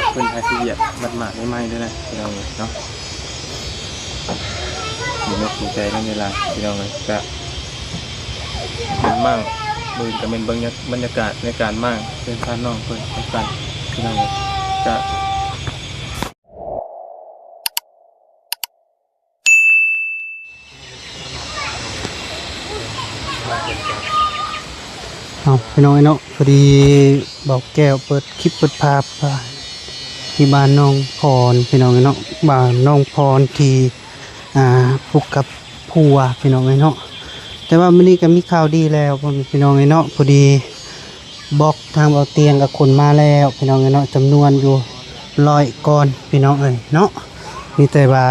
ເພິ່ນຫາຊິວຽກມັດໝາດໃໝ່ໆເດີນະ ພີ່ນ້ອງເອີຍເນາະ. ດີອົກດີໃຈນຳເວລາ ພີ່ນ້ອງເອີຍ. ກະເປັນໝ້າງ ມື້ອື່ນກະແມ່ນເບິ່ງບັນຍາກາດໃນການໝ້າງເຮືອນຊານນ້ອງເພິ່ນນຳກັນ ພີ່ນ້ອງເອີຍ. ກະ ເອົາ ພີ່ນ້ອງເອີຍເນາະ, ພໍດີບ່າວແກ້ວເປີດຄລິບເປີດພາບທີ່ບ້ານໜອງພອນ ພີ່ນ້ອງເອີຍເນາະ, ບ້ານໜອງພອນທີ່ ອ່າ ຜູ້ກັບຜົວ ພີ່ນ້ອງເອີຍເນາະ. ແຕ່ວ່າມື້ນີ້ກໍມີຂ່າວດີແລ້ວ ພີ່ນ້ອງເອີຍເນາະ, ພໍດີບລັອກທາງເບົາຕຽງກໍຂົນມາແລ້ວ ພີ່ນ້ອງເອີຍເນາະ, ຈຳນວນຢູ່ຮ້ອຍກ້ອນ ພີ່ນ້ອງເອີຍເນາະ. ມີແຕ່ວ່າ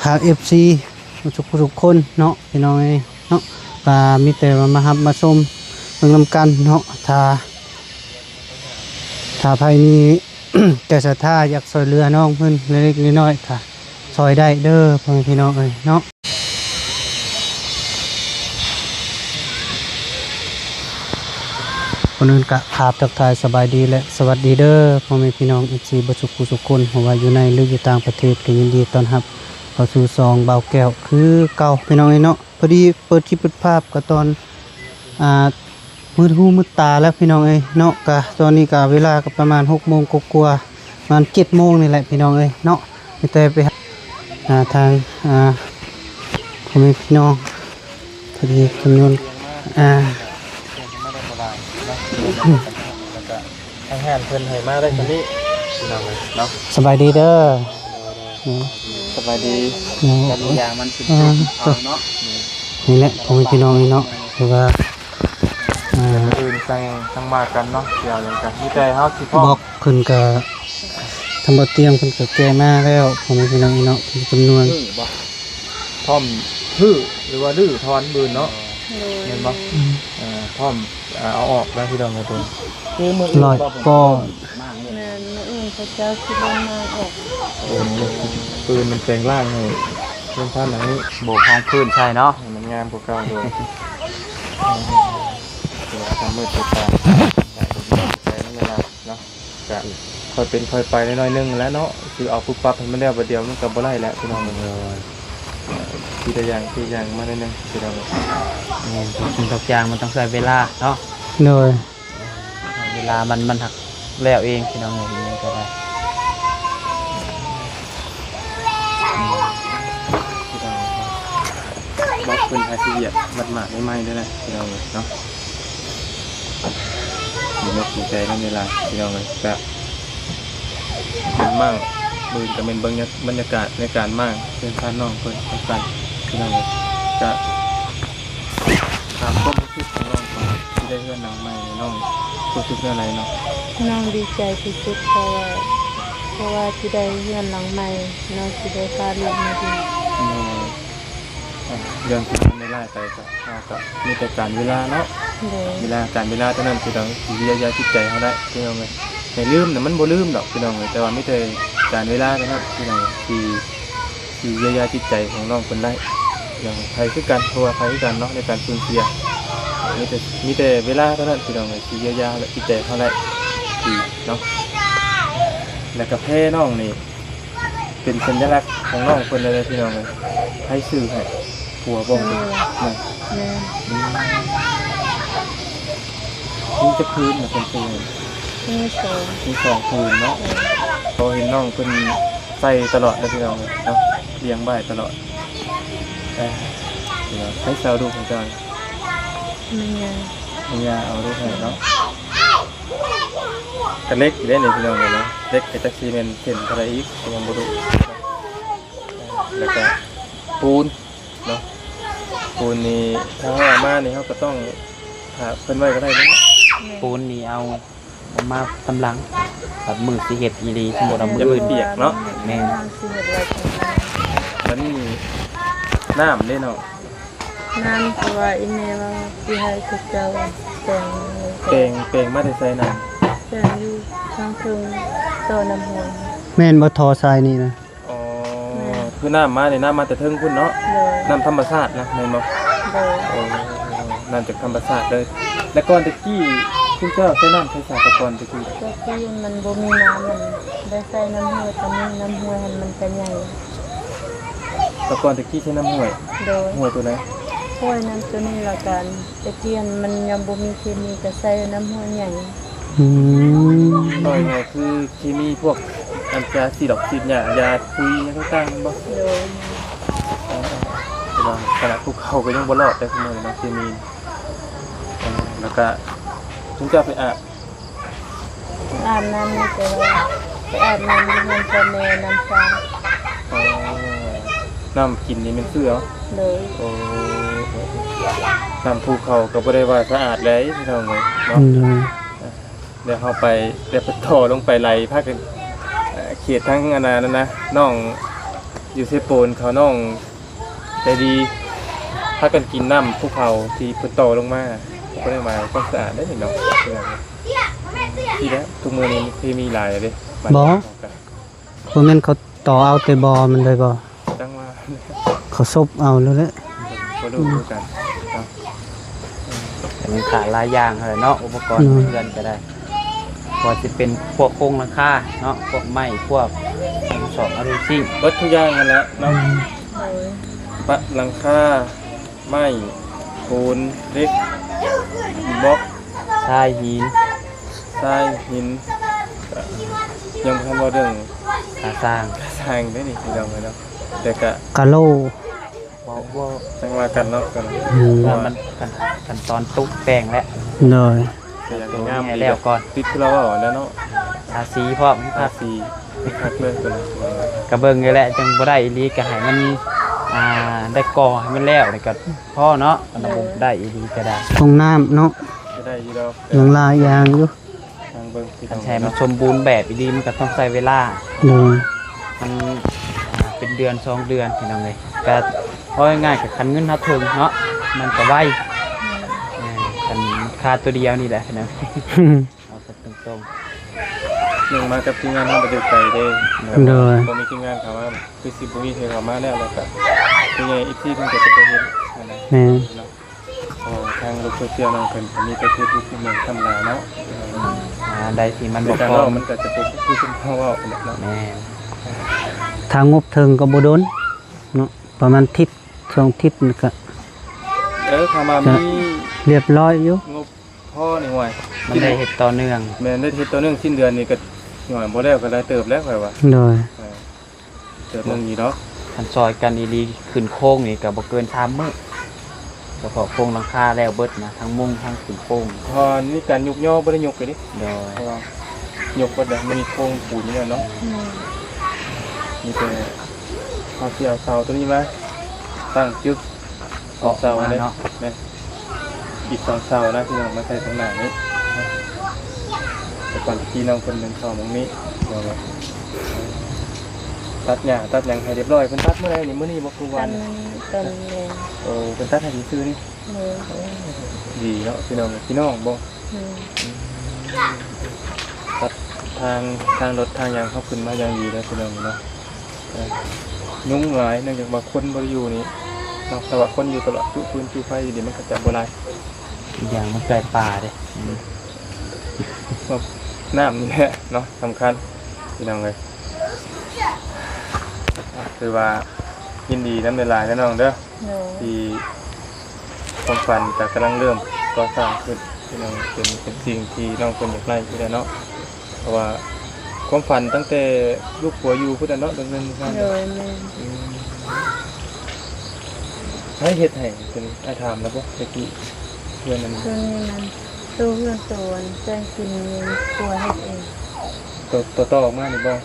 ຫາກເອັຟຊີທຸກຜູ້ທຸກຄົນເນາະ ພີ່ນ້ອງເອີຍເນາະ, ກໍມີແຕ່ວ່າມາຮັບມາຊົມເບິ່ງນຳກັນເນາະ. ຖ້າ ຖ້າໃຜມີໃຈສັດທາຢາກຊ່ວຍເຫຼືອນ້ອງເພິ່ນເລັກໆນ້ອຍໆ ກໍຊ່ອຍໄດ້ເດີ ພໍ່ແມ່ພີ່ນ້ອງເອີຍເນາະ. ກ່ອນອື່ນກະກາບທັກທາຍສະບາຍດີ ແລະ ສະຫວັດດີເດີ ພໍ່ແມ່ພີ່ນ້ອງເອັຟຊີເບິດສຸຂູສຸຄົນ, ບໍ່ວ່າຢູ່ໃນ ຫຼື ຢູ່ຕ່າງປະເທດ ກໍຍິນດີຕ້ອນຮັບເຂົ້າສູ່ຊ່ອງບ່າວແກ້ວຄືເກົ່າ ພີ່ນ້ອງເອີຍເນາະ. ພໍດີເປີດຄລິບເປີດພາບກໍຕອນ ອ່າ ມືດຫູມືດຕາແລ້ວ ພີ່ນ້ອງເອີຍເນາະ, ກະຕອນນີ້ກະເວລາກໍປະມານຫົກໂມງກວ່າໆ ປະມານເຈັດໂມງນີ້ແຫຼະ ພີ່ນ້ອງເອີຍເນາະ. ມີແຕ່ໄປຫາ ອ່າ ທາງ ອ່າ ພໍ່ແມ່ພີ່ນ້ອງ ພໍດີຈຳນວນ ອ່າ ແລ້ວກໍທາງຮ້ານເພິ່ນໃຫ້ມາໄດ້ສ່ຳນີ້ ພີ່ນ້ອງເອີຍເນາະ. ສະບາຍດີເດີ ສະບາຍດີ ອືມ ກັນຢ່າງມັນເປັນ ອ່າ ເອົາເນາະ. ນີ້ແຫຼະ ພໍ່ແມ່ພີ່ນ້ອງເອີຍເນາະ ຄືວ່າ ອ່າ ມື້ອື່ນຈັ່ງ ຈັ່ງວ່າກັນເນາະ, ດຽວນີ້ກໍມີແຕ່ເຮົາຊິພ້ອມ ບລັອກເພິ່ນກໍ ທາງເບົາຕຽງເພິ່ນກໍແກ້ມາແລ້ວ ພໍ່ແມ່ພີ່ນ້ອງເນາະ ເປັນຈຳນວນ ມື້ບໍ ພ້ອມຮື້ ຫຼືວ່າຮື້ຖອນມື້ອື່ນເນາະ ໂດຍ ແມ່ນບໍ່? ອືມ ເອີ ພ້ອມ ເອົາອອກແລ້ວ ພີ່ນ້ອງເອີຍ ຄືມື້ອື່ນ ຮ້ອຍກ້ອນ ແມ່ນ ມື້ອື່ນເຂົາເຈົ້າຊິລົງມາອອກ ເອີ ຄືມັນແປງຮ່າງໃຫ້ເຮືອນຊານຫຼັງນີ້ ໂບກຮອງພື້ນໃສ່ເນາະ ໃຫ້ມັນງາມກວ່າເກົ່າ ໂດຍ ເອີ ທຳມືດຕາ ໃຈນຳເວລາເນາະ. ກະຄ່ອຍເປັນຄ່ອຍໄປໜ້ອຍໆໜຶ່ງແຫຼະເນາະ, ຊິເອົາປຸບປັບໃຫ້ມັນແລ້ວບາດດຽວມັນກໍບໍ່ໄດ້ແຫຼະ ພີ່ນ້ອງເອີຍ. ໂດຍ ເອີ ທີລະຢ່າງ ທີລະຢ່າງມາໜ້ອຍໜຶ່ງ ພີ່ນ້ອງເອີຍ. ແມ່ນ ທຸກສິ່ງທຸກຢ່າງມັນຕ້ອງໃຊ້ເວລາເນາະ. ໂດຍ ເວລາມັນ ມັນຫັກແລ້ວເອງ ພີ່ນ້ອງເອີຍ ອີ່ຫຍັງກໍໄດ້. ບລັອກເພິ່ນຫາຊິວຽກມັດໝາດໃໝ່ໆເດີນະ ພີ່ນ້ອງເອີຍເນາະ. ດີອົກດີໃຈນຳເວລາ ພີ່ນ້ອງເອີຍ. ກະເປັນໝ້າງ ມື້ອື່ນກະແມ່ນເບິ່ງບັນຍາກາດໃນການໝ້າງເຮືອນຊານນ້ອງເພິ່ນນຳກັນ ພີ່ນ້ອງເອີຍ. ກະຖາມຄວາມຮູ້ສຶກຂອງນ້ອງກ່ອນ ທີ່ໄດ້ເຮືອນຫຼັງໃໝ່ນີ້ ນ້ອງຮູ້ສຶກແນວໃດເນາະ? ນ້ອງດີໃຈທີ່ສຸດ ເພາະວ່າ ເພາະວ່າທີ່ໄດ້ເຮືອນຫຼັງໃໝ່ ນ້ອງຊິໄດ້ພາລູກມາຢູ່. ໂດຍ ອ່ະ ເລື່ອງທີ່ມັນໄດ້ຫຼາຍໄປກະ ເຮົາກະມີແຕ່ການເວລາເນາະ. ໂດຍ ເວລາ ການເວລາເທົ່ານັ້ນທີ່ເຮົາຊິຢຽວຢາຈິດໃຈເຮົາໄດ້ ພີ່ນ້ອງເອີຍ. ໃຫ້ລືມນະ ມັນບໍ່ລືມດອກ ພີ່ນ້ອງເອີຍ, ແຕ່ວ່າມີແຕ່ການເວລາເທົ່ານັ້ນ ພີ່ນ້ອງເອີຍ ທີ່ ທີ່ຢຽວຢາຈິດໃຈຂອງນ້ອງເພິ່ນໄດ້. ຢ່າງໃຜຄືກັນ ບໍ່ວ່າໃຜຄືກັນເນາະ ໃນການສູນເສຍ ມີແຕ່ ມີແຕ່ເວລາເທົ່ານັ້ນ ພີ່ນ້ອງເອີຍ ທີ່ຢຽວຢາຈິດໃຈເຮົາໄດ້ ທີ່ເນາະ. ແລ້ວກາແຟນ້ອງນີ້ ເປັນສັນຍະລັກຂອງນ້ອງເພິ່ນເລີຍ ພີ່ນ້ອງເອີຍ. ໃຜຊື້ໃຫ້? ຜົວບໍ່? ເອີ ແມ່ນ ແມ່ນ. ອືມ ມີຈັກຜືນນະເພິ່ນຊື້ໃຫ້? ມີສອງ ມີສອງຜືນເນາະ. ເອີ ເພາະເຫັນນ້ອງເພິ່ນໃສ່ຕະຫຼອດເລີຍ ພີ່ນ້ອງເອີຍເນາະ, ລ້ຽງໄວ້ຕະຫຼອດ. ເອີ ໃຜເຊົາລູກໃຫ້ເຈົ້າ? ແມ່ຍ່າ ແມ່ຍ່າເອົາລູກໃຫ້ເນາະ. ກະເຫຼັກຢູ່ເດ້ນີ້ ພີ່ນ້ອງເອີຍເນາະ, ເຫຼັກກະຈັກຊິແມ່ນເສັ້ນເທົ່າໃດອີກ ຍັງບໍ່ຮູ້. ແລ້ວກະປູນເນາະ, ປູນນີ້ຖ້າເຮົາເອົາມານີ້ ເຮົາກະຕ້ອງຖ້າເພິ່ນໄວ້ກະໄດ້ເນາະ. ແມ່ນ ປູນນີ້ເອົາ ເອົາມາຕຳຫຼັງ ບັດມື້ຊິເຮັດອີ່ຫຼີ ສົມມຸດວ່າມື້ອື່ນ ມັນຈະບໍ່ປຽກເນາະ. ແມ່ນ ຊິເຮັດໄວ້ຕອນນັ້ນ. ບັດນີ້ນ້ຳເດ້ນ້ອງ? ນ້ຳ ເພາະວ່າອີ່ແມ່ວ່າຊິໃຫ້ເຂົາເຈົ້າແປງ ແປງ ແປງມາແຕ່ໃສນ້ຳ? ແປງຢູ່ທາງເທິງຕໍ່ນ້ຳຫ້ວຍ. ແມ່ນບໍ່ ທໍ່ສາຍນີ້ນະ? ອໍ ແມ່ນ ຄືນ້ຳມານີ້ ນ້ຳມາແຕ່ເທິງພຸ້ນເນາະ? ໂດຍ ນ້ຳທຳມະຊາດນະ ແມ່ນບໍ່? ໂດຍ ໂອ້ ນ້ຳຈາກທຳມະຊາດເລີຍ. ແລ້ວກ່ອນແຕ່ກີ້ ເຈົ້າໃຊ້ນ້ຳໃສສະ ແຕ່ກ່ອນແຕ່ກີ້? ແຕ່ກີ້ມັນບໍ່ມີນ້ຳ ມັນໄດ້ໃຊ້ນ້ຳຫ້ວຍ ກໍມີນ້ຳຫ້ວຍຫັ້ນມັນກໍໃຫຍ່. ແຕ່ກ່ອນແຕ່ກີ້ໃຊ້ນ້ຳຫ້ວຍ? ໂດຍ. ຫ້ວຍຕົວໃດ? ຫ້ວຍນ້ຳຕົວນີ້ລະກັນ ແຕ່ກີ້ຫັ້ນມັນຍັງບໍ່ມີເຄມີ ກໍໃຊ້ນ້ຳຫ້ວຍໃຫຍ່. ອືມ ເວົ້າງ່າຍໆຄືເຄມີພວກອັນຈະສີດອກສີດຫຍ້າ ຢາປຸ໋ຍຫຍັງຕ່າງໆ ແມ່ນບໍ່? ໂດຍ. ອໍ ແຕ່ວ່າຂະໜາດພູເຂົາກໍຍັງບໍ່ລອດໄດ້ ທຸກມື້ນີ້ເນາະ ເຄມີ. ອໍ ແລ້ວກະຊຸມເຈົ້າໄປອາບ ອາບນ້ຳນີ້ ແຕ່ວ່າໄປອາບນ້ຳຢູ່ເຮືອນພໍ່ແມ່ ນ້ຳສາ. ອໍ ນ້ຳກິນນີ້ແມ່ນຊື້ເອົາ? ໂດຍ. ໂອ້ ນ້ຳພູເຂົາກໍບໍ່ໄດ້ວ່າສະອາດໃດພີ່ນ້ອງເອີຍເນາະ. ໂດຍ. ແລ້ວເຮົາໄປ ແລ້ວໄປຕໍ່ລົງໄປໄຫຼພາກັນ ເອີ ເຂດທາງອັນນັ້ນນະ ນ້ອງຢູ່ເຊໂປນເຂົາ ນ້ອງໃຈດີ ພາກັນກິນນ້ຳພູເຂົາທີ່ເພິ່ນຕໍ່ລົງມາ ບໍ່ໄດ້ໝາຍຄວາມສະອາດເດ້ເນາະ. ນີ້ແຫຼະ ທຸກມື້ນີ້ເຄມີຫຼາຍເດ້. ບໍ່ ບໍ່ແມ່ນເຂົາຕໍ່ເອົາແຕ່ບໍ່ມັນເລີຍບໍ່? ຈັ່ງວ່າ ເຂົາສົບເອົາໂລດແຫຼະ. ບໍ່ຮູ້ຄືກັນເນາະ. ແຕ່ມັນຂາດຫຼາຍຢ່າງຫັ້ນແຫຼະເນາະ ອຸປະກອນ ອືມ ເຮືອນກໍໄດ້ ບໍ່ວ່າຊິເປັນພວກໂຄງຫຼັງຄາເນາະ ພວກໄມ້ ພວກສອງອາລູຊິງ ເບິດທຸກຢ່າງຫັ້ນແຫຼະເນາະ. ອືມ ໂດຍ. ປະຫຼັງຄາ ໄມ້ ປູນ ເຫຼັກ ບລັອກ ຊາຍ ຫີນ ຊາຍ ຫີນ ກໍຍັງບໍ່ທັນເວົ້າເລື່ອງຄ່າສ້າງ ຄ່າສ້າງເດ້ນີ້ພີ່ນ້ອງເອີຍເນາະ. ແຕ່ກະ ກະໂລ ບໍ່ ບໍ່ ຈັ່ງວ່າກັນເນາະ. ອືມ ວ່າມັນຂັ້ນ ຂັ້ນຕອນຕົກແຕ່ງແຫຼະ. ໂດຍ. ກໍຢາກໃຫ້ງາມ ໃຫ້ແລ້ວກ່ອນ ຕິດຄືລາວເວົ້າແຫຼະເນາະ ທາສີພ້ອມ ທາສີ ຄັກເລີຍຕົວນີ້. ກໍເບິ່ງຢູ່ແຫຼະ ຈັ່ງບໍ່ໄດ້ອີ່ຫຼີ ກໍໃຫ້ມັນ ອ່າ ໄດ້ກໍ່ໃຫ້ມັນແລ້ວ ແລ້ວກໍພໍເນາະ. ຄັນວ່າບໍ່ໄດ້ອີ່ຫຼີກໍໄດ້ ຫ້ອງນ້ຳເນາະ ກໍໄດ້ຢູ່ດອກ ຍັງຫຼາຍຢ່າງຢູ່. ທາງເບິ່ງ ຄັນໃຫ້ມັນສົມບູນແບບອີ່ຫຼີ ມັນກໍຕ້ອງໃຊ້ເວລາ. ໂດຍ. ມັນ ອ່າ ເປັນເດືອນສອງເດືອນ ພີ່ນ້ອງເອີຍ. ກໍເວົ້າງ່າຍໆ ກໍຄັນເງິນເຮົາເຖິງເນາະ ມັນກໍໄວ. ເອີ ຄັນຂາດຕົວດຽວນີ້ແຫຼະ ພີ່ນ້ອງ ເວົ້າກັນຕົງໆ. ໜຶ່ງມາກັບທີມງານເຮົາບໍ່ໄດ້ໄກເດ້. ໂດຍ. ບໍ່ມີທີມງານເຂົ້າມາ ຄືຊິບໍ່ມີໃຜເຂົ້າມາແລ້ວ ແລ້ວກໍຜູ້ໃຫຍ່ເອັຟຊີເພິ່ນກໍຈະບໍ່ເຫັນຫັ້ນນະ. ແມ່ນ. ເນາະ. ເພາະວ່າທາງໂລກໂຊຊຽວນ້ອງເພິ່ນກໍມີແຕ່ເຟສບຸກ ເໝືອນທຳມະດາເນາະ. ອ່າ ອັນໃດທີ່ມັນບໍ່ພ້ອມ ມັນກໍຈະບໍ່ຄືເພິ່ນເວົ້າແຫຼະເນາະ. ແມ່ນ. ຖ້າງົບເຖິງກໍບໍ່ດົນເນາະ ປະມານທິດສອງທິດນີ້ກໍ ເອີ ຖ້າວ່າມີ ລຽບຮ້ອຍຢູ່ ງົບພໍນີ້ ຫ້ວຍ ມັນໄດ້ເຮັດຕໍ່ເນື່ອງ. ແມ່ນ ໄດ້ເຮັດຕໍ່ເນື່ອງ ສິ້ນເດືອນນີ້ກໍ ຫ້ວຍ ບໍ່ແລ້ວກໍຫຼາຍເຕີບແລ້ວ ຂ້ອຍວ່າ. ໂດຍ. ເອີ. ເຕີບໜຶ່ງຢູ່ດອກ. ຄັນຊ່ອຍກັນອີ່ຫຼີ ຂຶ້ນໂຄງນີ້ກໍບໍ່ເກີນສາມມື້ ສະເພາະໂຄງຫຼັງຄາແລ້ວເບິດນະ ທັງມຸງທັງຂຶ້ນໂຄງ. ເພາະມີການຍົກຍໍ ບໍ່ໄດ້ຍົກເລີຍເດ້. ໂດຍ. ເພາະວ່າຍົກເບິດແລ້ວ ມັນມີໂຄງປູນຢູ່ແລ້ວເນາະ. ອືມ. ມີແຕ່ເຮົາຊິເອົາເສົາຕົວນີ້ມາຕັ້ງຈຶກ ສອງເສົາເດ້. ເນາະ. ແມ່ນ. ອີກສອງເສົານະ ພີ່ນ້ອງ ມາໃສ່ທາງໜ້ານີ້. ແຕ່ກ່ອນທີ່ນ້ອງເພິ່ນໜຶ່ງເສົາໝ່ອງນີ້ ຕັດຫຍ້າຕັດຫຍັງໃຫ້ຮຽບຮ້ອຍ. ເພິ່ນຕັດມື້ໃດນີ້? ມື້ນີ້ບໍ່? ຄືວານ? ຕອນແລງ. ໂອ້ ເພິ່ນຕັດໃຫ້ຊື່ໆນີ້. ໂດຍ. ໂອ້ ດີເນາະ ພີ່ນ້ອງ. ພີ່ນ້ອງບໍ່? ໂດຍ. ຕັດທາງ ທາງລົດທາງຫຍັງເຮົາຂຶ້ນມາຢ່າງດີເດີ ພີ່ນ້ອງເນາະ. ເອີ ຍຸງຫຼາຍ ເນື່ອງຈາກວ່າຄົນບໍ່ໄດ້ຢູ່ນີ້ເນາະ. ຖ້າວ່າຄົນຢູ່ຕະຫຼອດ ຈຸຟືນຈຸໄຟຢູ່ນີ້ ມັນກໍຈະບໍ່ຫຼາຍ. ອີກຢ່າງມັນໃກ້ປ່າເດ້. ອືມ. ນ້ຳນີ້ແຫຼະເນາະ ສຳຄັນ ພີ່ນ້ອງເອີຍ. ຖືວ່າຍິນດີນຳຫຼາຍໆເດີນ້ອງເດີ. ໂດຍ. ທີ່ຄວາມຝັນກໍກຳລັງເລີ່ມກໍ່ສ້າງຂຶ້ນ ພີ່ນ້ອງ. ເປັນ ເປັນສິ່ງທີ່ນ້ອງເພິ່ນຢາກໄດ້ຢູ່ແລ້ວເນາະ. ເພາະວ່າຄວາມຝັນຕັ້ງແຕ່ລູກຜົວຢູ່ພຸ້ນແຫຼະເນາະ ເລື່ອງເງິນເລື່ອງຄຳ. ໂດຍ. ແມ່ນ. ອືມ. ໃຜເຮັດໃຫ້ຕົວນີ້? ອ້າຍຖາມແລ້ວບໍ່ແຕ່ກີ້? ເຮືອນອັນ ຕົວນີ້ມັນ ຕົວເຮືອນ ຕົວອັນແຕ່ງກິນນີ້ຜົວເຮັດເອງ. ຕົວ ຕົວຕໍ່ອອກມານີ້ບໍ່?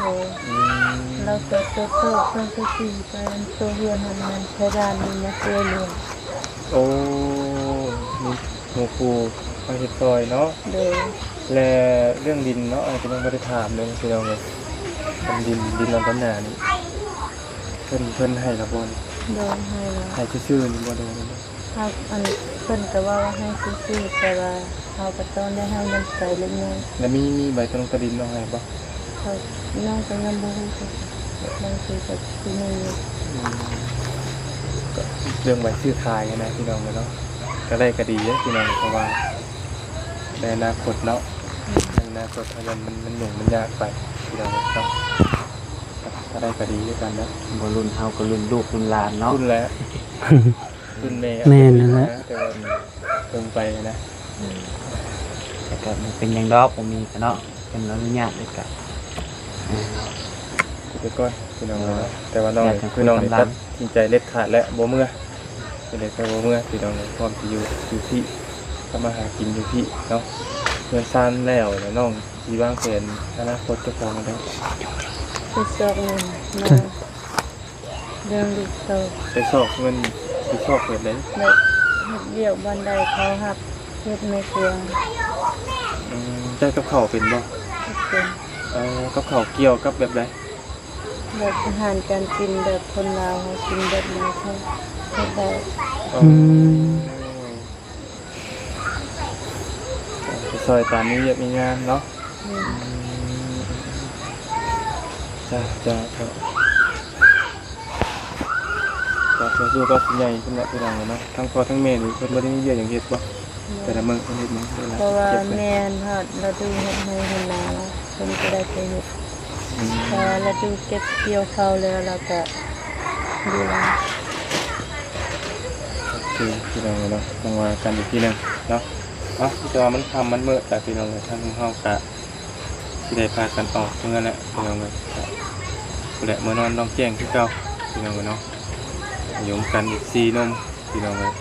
ໂດຍ. ອືມ. ແລ້ວຕົວ ຕົວຕອກ ຕົວທີ່ສີ່ ຕົວເຮືອນຫັ້ນ ມັນໃຊ້ບ້ານນີ້ມາຊ່ວຍເຫຼືອ. ໂອ້ ມີໝູ່ຄູ່ມາເຮັດຊ່ອຍເນາະ. ໂດຍ. ແລະ ເລື່ອງດິນເນາະ ອາດຈະຍັງບໍ່ໄດ້ຖາມເລີຍ ພີ່ນ້ອງເອີຍ. ເລື່ອງດິນ ດິນລຳຕຳໜານີ້ ເພິ່ນ ເພິ່ນໃຫ້ລະບໍ່ນີ້? ໂດຍ ໃຫ້ລະ. ໃຫ້ຊື່ໆນີ້ບໍ່? ໂດຍ. ເຮົາ ອັນ ເພິ່ນກໍເວົ້າວ່າໃຫ້ຊື່ໆ ແຕ່ວ່າເຮົາກໍຕ້ອງໄດ້ໃຫ້ນຳໃຊ້ເລັກນ້ອຍ. ແລ້ວມີ ມີໃບຕະລົງຕະດິນນ້ອງໃຫ້ບໍ່? ເອີ ນ້ອງກໍຍັງບໍ່ຮູ້ຄືກັນ ບາງທີກໍຊິມີຢູ່. ອືມ. ກໍເລື່ອງໃບຊື້ຂາຍຫັ້ນນະ ພີ່ນ້ອງເນາະ ກໍໄດ້ກໍດີເດ້ ພີ່ນ້ອງ. ເພາະວ່າ ໃນອະນາຄົດເນາະ ໃນອະນາຄົດຖ້າມັນ ມັນຫຍຸ້ງມັນຍາກໄປ ພີ່ນ້ອງເນາະ ຖ້າໄດ້ກໍດີຄືກັນນະ ບໍ່ລຸ້ນເຮົາກໍລຸ້ນລູກລຸ້ນຫຼານເນາະ ລຸ້ນແຫຼະ ລຸ້ນແມ່ ແມ່ນນັ້ນແຫຼະ ແຕ່ວ່າເບິ່ງໄປນະ ອືມ ແຕ່ກໍບໍ່ເປັນຫຍັງດອກ ບໍ່ມີກໍເນາະ ເພິ່ນອະນຸຍາດເດ້ກໍ ໄປກ່ອນພີ່ນ້ອງເນາະ ແຕ່ວ່ານ້ອງ ຄືນ້ອງນີ້ຕັດສິນໃຈເດັດຂາດແລ້ວ ບໍ່ເມືອ ເປັນໃດກໍບໍ່ເມືອພີ່ນ້ອງ ພ້ອມຊິຢູ່ ຢູ່ພີ້ ທຳມາຫາກິນຢູ່ພີ້ເນາະ ເຮືອນຊານແລ້ວ ແລ້ວນ້ອງຊິວາງແຜນອະນາຄົດເຈົ້າຂອງຈັ່ງໃດ? ໄປຊອກເງິນມາ ເລື່ອງລູກເຕົ້າ ໄປຊອກເງິນ ໄປຊອກແບບໃດ? ແບບເຮັດວຽກບ່ອນໃດເຂົາຮັບ ເຮັດແມ່ຄົວ ອືມ ເຈົ້າກັບເຂົ້າເປັນບໍ່? ເປັນ ເອີ ກັບເຂົ້າກ່ຽວກັບແບບໃດ? ແບບອາຫານການກິນ ແບບຄົນລາວເຮົາກິນແບບໃດເຂົາເຮັດໄດ້ ອືມ ໄປຊ່ອຍຕາມມີວຽກມີງານເນາະ ແມ່ນ ອືມ ຈ້າ ຈ້າ ຈ້າ ກໍສູ້ໆ ກໍຊິໃຫຍ່ຂຶ້ນແລ້ວພີ່ນ້ອງເນາະ ທັງພໍ່ທັງແມ່ນີ້ເພິ່ນບໍ່ໄດ້ມີວຽກຫຍັງເຮັດບໍ່? ແມ່ນ ແຕ່ລະມື້ເພິ່ນເຮັດຫຍັງ? ເພາະວ່າແມ່ນຮອດລະດູເຮັດໄຮ່ເຮັດນາ ເພິ່ນກໍໄດ້ໄປເຮັດ ອືມ ແຕ່ລະດູເກັບກ່ຽວເຂົ້າແລ້ວ ລາວກໍຢູ່ລາວ ໂອເຄ ພີ່ນ້ອງເນາະ ຈັ່ງວ່າກັນອີກທີໜຶ່ງເນາະ ເອົາ ແຕ່ວ່າມັນຄ່ຳມັນມືດແລ້ວພີ່ນ້ອງເອີຍ ທາງເຮົາກະ ຊິໄດ້ພາກັນອອກເມືອແຫຼະພີ່ນ້ອງເອີຍ ແລະ ເມືອນອນດອງແຈ້ງຄືເກົ່າພີ່ນ້ອງເອີຍເນາະ ຢູ່ນຳກັນອີກສີ່ໜຸ່ມພີ່ນ້ອງເອີຍ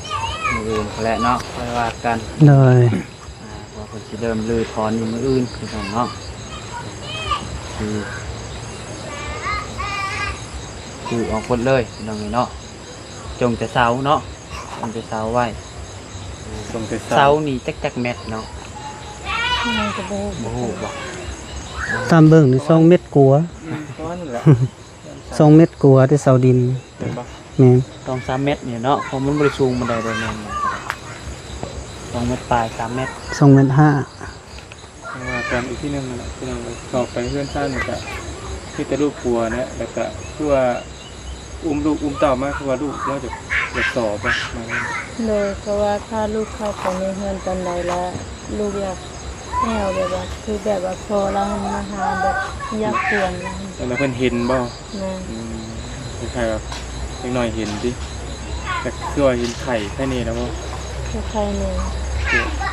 ມື້ອື່ນພຸ້ນແຫຼະເນາະ ຄ່ອຍວ່າກັນ ໂດຍ ອ່າ ວ່າເພິ່ນຊິເລີ່ມຮື້ຖອນນີ້ມື້ອື່ນພີ່ນ້ອງເນາະ ຄື ຄືອອກໝົດເລີຍພີ່ນ້ອງເອີຍເນາະ ຈົ່ງແຕ່ເສົາເນາະ ຈົ່ງແຕ່ເສົາໄວ້ ຈົ່ງແຕ່ເສົາ ເສົານີ້ຈັກ ຈັກແມັດເນາະ? ຍັງກໍບໍ່ຮູ້ ບໍ່ຮູ້ບໍ່? ຕາມເບິ່ງນີ້ສອງແມັດກວ່າ ອືມ ປະມານນັ້ນແຫຼະ ສອງແມັດກວ່າແຕ່ເສົາດິນ ແມ່ນບໍ່? ແມ່ນ ສອງສາມແມັດນີ້ເນາະ ເພາະມັນບໍ່ໄດ້ສູງປານໃດດອກ ແມ່ນ ສອງແມັດປາຍ ສາມແມັດ ສອງແມັດຫ້າ ຈັ່ງວ່າກັນອີກທີໜຶ່ງນັ້ນແຫຼະ ພີ່ນ້ອງເອີຍ ເຂົ້າໄປເຮືອນຊານນີ້ກະມີແຕ່ລູກຜົວນະ ແລ້ວກະຄືວ່າ ອຸ້ມລູກອຸ້ມເຕົ້າມາ ຄືວ່າລູກລາວຢາກ ຢາກສໍບໍ່? ໂດຍ ເພາະວ່າຖ້າລູກເຂົ້າໄປໃນເຮືອນຕອນໃດລະ ລູກຢາກແອວ ແບບວ່າ ຄືແບບວ່າພໍ່ລາວຫັ້ນມາຫາ ແບບຢາກກວນລາວ ແລ້ວເພິ່ນເຫັນບໍ່? ແມ່ນ ອືມ ຄ້າຍໆວ່າເດັກນ້ອຍເຫັນຕິ ແຕ່ຄືວ່າເຫັນໄຂ້ ໄຂ້ແນ່ແລ້ວບໍ່? ກໍໄຂ້ແນ່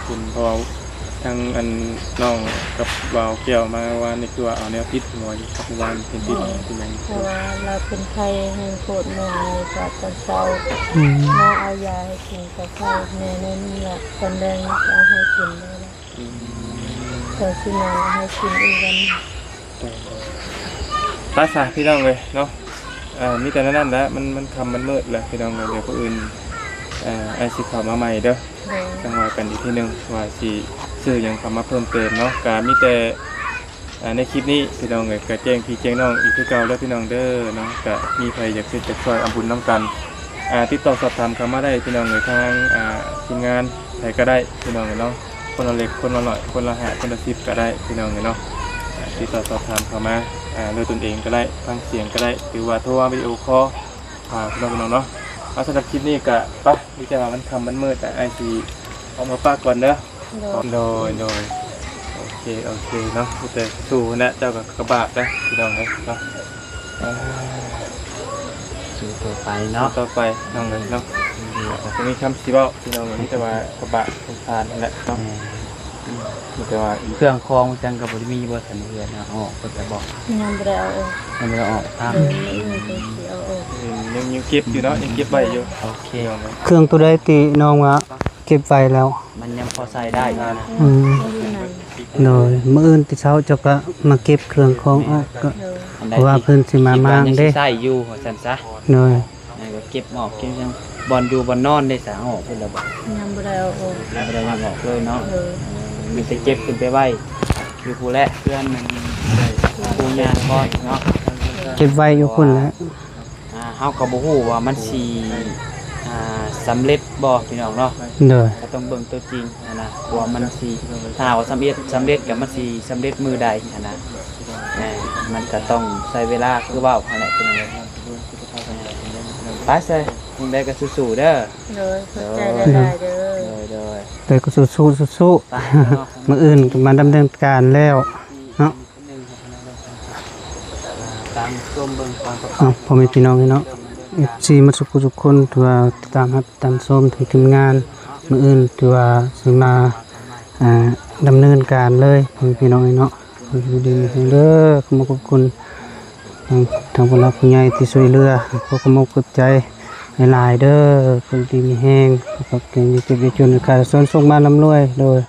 ເຫັນ ເພາະວ່າ ທາງອັນນ້ອງກັບບ່າວແກ້ວມາວານນີ້ ຄືວ່າເອົາແນວຕິດຫົວຢູ່ ກັບວານເປັນຕິດ ແມ່ນ ເປັນຫຍັງ ເພາະວ່າລາວເປັນໄຂ້ແຮງໂພດ ເມື່ອວານນີ້ກໍຕອນເຊົ້າ ອືມ ໝໍເອົາຢາໃຫ້ກິນກໍໄຂ້ແນ່ ແນວນີ້ລະ ຕອນແລງກໍເອົາໃຫ້ກິນໄດ້ລະ ອືມ ຕອນຊິນອນກໍໃຫ້ກິນອີກວັນ ໄປຊະພີ່ນ້ອງເອີຍເນາະ ເອີ ມີແຕ່ແນວນັ້ນແຫຼະ ມັນ ມັນຄ່ຳມັນມືດແລ້ວພີ່ນ້ອງເອີຍ ດຽວມື້ອື່ນ ເອີ ອ້າຍຊິເຂົ້າມາໃໝ່ເດີ ໂດຍ ຈັ່ງວ່າກັນອີກທີໜຶ່ງ ວ່າຊິຊື້ຫຍັງເຂົ້າມາເພີ່ມເຕີມເນາະ ກະມີແຕ່ ອ່າ ໃນຄລິບນີ້ພີ່ນ້ອງເອີຍ ກະແຈ້ງພີ່ແຈ້ງນ້ອງອີກຄືເກົ່າເດີພີ່ນ້ອງເດີເນາະ ກະມີໃຜຢາກເຮັດຢາກຊ່ອຍເອົາບຸນນຳກັນ ອ່າ ຕິດຕໍ່ສອບຖາມເຂົ້າມາໄດ້ພີ່ນ້ອງເອີຍ ທາງ ອ່າ ທີມງານໃຜກໍໄດ້ພີ່ນ້ອງເອີຍເນາະ ຄົນລະເລັກຄົນລະໜ້ອຍ ຄົນລະຫ້າ ຄົນລະສິບກໍໄດ້ພີ່ນ້ອງເອີຍເນາະ ອ່າ ຕິດຕໍ່ສອບຖາມເຂົ້າມາ ອ່າ ດ້ວຍຕົນເອງກໍໄດ້ ທາງສຽງກໍໄດ້ ຫຼືວ່າໂທມາວິດີໂອຄໍ ອ່າ ພີ່ນ້ອງເນາະ ອ່າ ສຳລັບຄລິບນີ້ກະ ໄປ ມີແຕ່ວ່າມັນຄ່ຳມັນມືດ ອ້າຍຊິອອກມາປະກ່ອນເດີ ໂດຍ ໂດຍ ໂດຍ ໂອເຄ ໂອເຄເນາະ ມີແຕ່ສູ້ຫັ້ນແຫຼະ ເຈົ້າກໍລຳບາກເດີພີ່ນ້ອງເອີຍເນາະ ອ່າ ສູ້ຕໍ່ໄປເນາະ ສູ້ຕໍ່ໄປນ້ອງເອີຍເນາະ ອືມ ກໍບໍ່ມີຄຳຊິເວົ້າພີ່ນ້ອງເອີຍ ມີແຕ່ວ່າລຳບາກສົງສານຫັ້ນແຫຼະເນາະ ແມ່ນ ອືມ ມີແຕ່ວ່າ ເຄື່ອງຂອງຈັ່ງກໍບໍ່ໄດ້ມີບໍ່? ສັນເຮືອນເນາະ ເອົາອອກເບິດແລ້ວບໍ່? ຍັງບໍ່ໄດ້ເອົາອອກ ຍັງບໍ່ໄດ້ເອົາອອກ ອືມ ມື້ອື່ນກໍຊິເອົາອອກ ອືມ ຍັງ ຍັງເກັບຢູ່ເນາະ ຍັງເກັບໄວ້ຢູ່ ໂອເຄ ເຄື່ອງໂຕໃດທີ່ນ້ອງວ່າເກັບໄວ້ແລ້ວ ມັນຍັງພໍໃຊ້ໄດ້ນະ ອືມ ໂດຍ ມື້ອື່ນແຕ່ເຊົ້າເຈົ້າກໍມາເກັບເຄື່ອງຂອງອອກ ກໍ ເພາະວ່າເພິ່ນຊິມາມ້າງເດ້ ໃຊ້ຢູ່ວ່າຊັ້ນຊະ ໂດຍ ແລ້ວກໍເກັບອອກ ເກັບຫຍັງ ບ່ອນຢູ່ບ່ອນນອນເດ້ ສາເອົາອອກເບິດແລ້ວບໍ່? ຍັງບໍ່ໄດ້ເອົາອອກ ຍັງບໍ່ໄດ້ເອົາອອກເລີຍເນາະ ເອີ ມີແຕ່ເກັບຂຶ້ນໄປໄວ້ຢູ່ພຸ້ນແຫຼະ ເພື່ອນນັ້ນ ປູຍ່າກ່ອນເນາະ ເກັບໄວ້ຢູ່ພຸ້ນແຫຼະ ອ່າ ເຮົາກໍບໍ່ຮູ້ວ່າມັນຊິ ອ່າ ສຳເລັດບໍ່ ພີ່ນ້ອງເນາະ ໂດຍ ກໍຕ້ອງເບິ່ງຕົວຈິງຫັ້ນນະ ວ່າມັນຊິ ຖ້າວ່າສຳເລັດ ສຳເລັດກໍມັນຊິສຳເລັດມື້ໃດຫັ້ນນະ ແມ່ນ ມັນກໍຕ້ອງໃຊ້ເວລາຄືເວົ້າຫັ້ນແຫຼະ ພີ່ນ້ອງເອີຍ ໄປຊະ ຈັ່ງໃດກໍສູ້ໆເດີ ໂດຍ ຂອບໃຈຫຼາຍໆເດີ ໂດຍ ໂດຍ ແຕ່ກໍສູ້ໆ ສູ້ໆ ມື້ອື່ນກໍມາດຳເນີນການແລ້ວເນາະ. ຕາມຊົມເບິ່ງຕາມ ເອົາ ພໍ່ແມ່ພີ່ນ້ອງເນາະ ເອັຟຊີ ໝົດທຸກຜູ້ທຸກຄົນ ທີ່ວ່າຕິດຕາມຮັບຕາມຊົມທາງທີມງານ ມື້ອື່ນຖືວ່າຊິມາ ອ່າ ດຳເນີນການເລີຍ ພໍ່ແມ່ພີ່ນ້ອງເນາະ. ຢູ່ດີມີແຮງເດີ ຂອບຄຸນ ທາງ ທາງຜູ້ຫຼັກຜູ້ໃຫຍ່ທີ່ຊ່ວຍເຫຼືອ ຂໍຂອບອົກຂອບໃຈຫຼາຍໆເດີ ຢູ່ດີມີແຮງ ປາກແກງ ຢ່າເຈັບຢ່າຈົນ ໃຫ້ຂ້າຊົນໂຊກມານຳລວຍ ໂດຍ.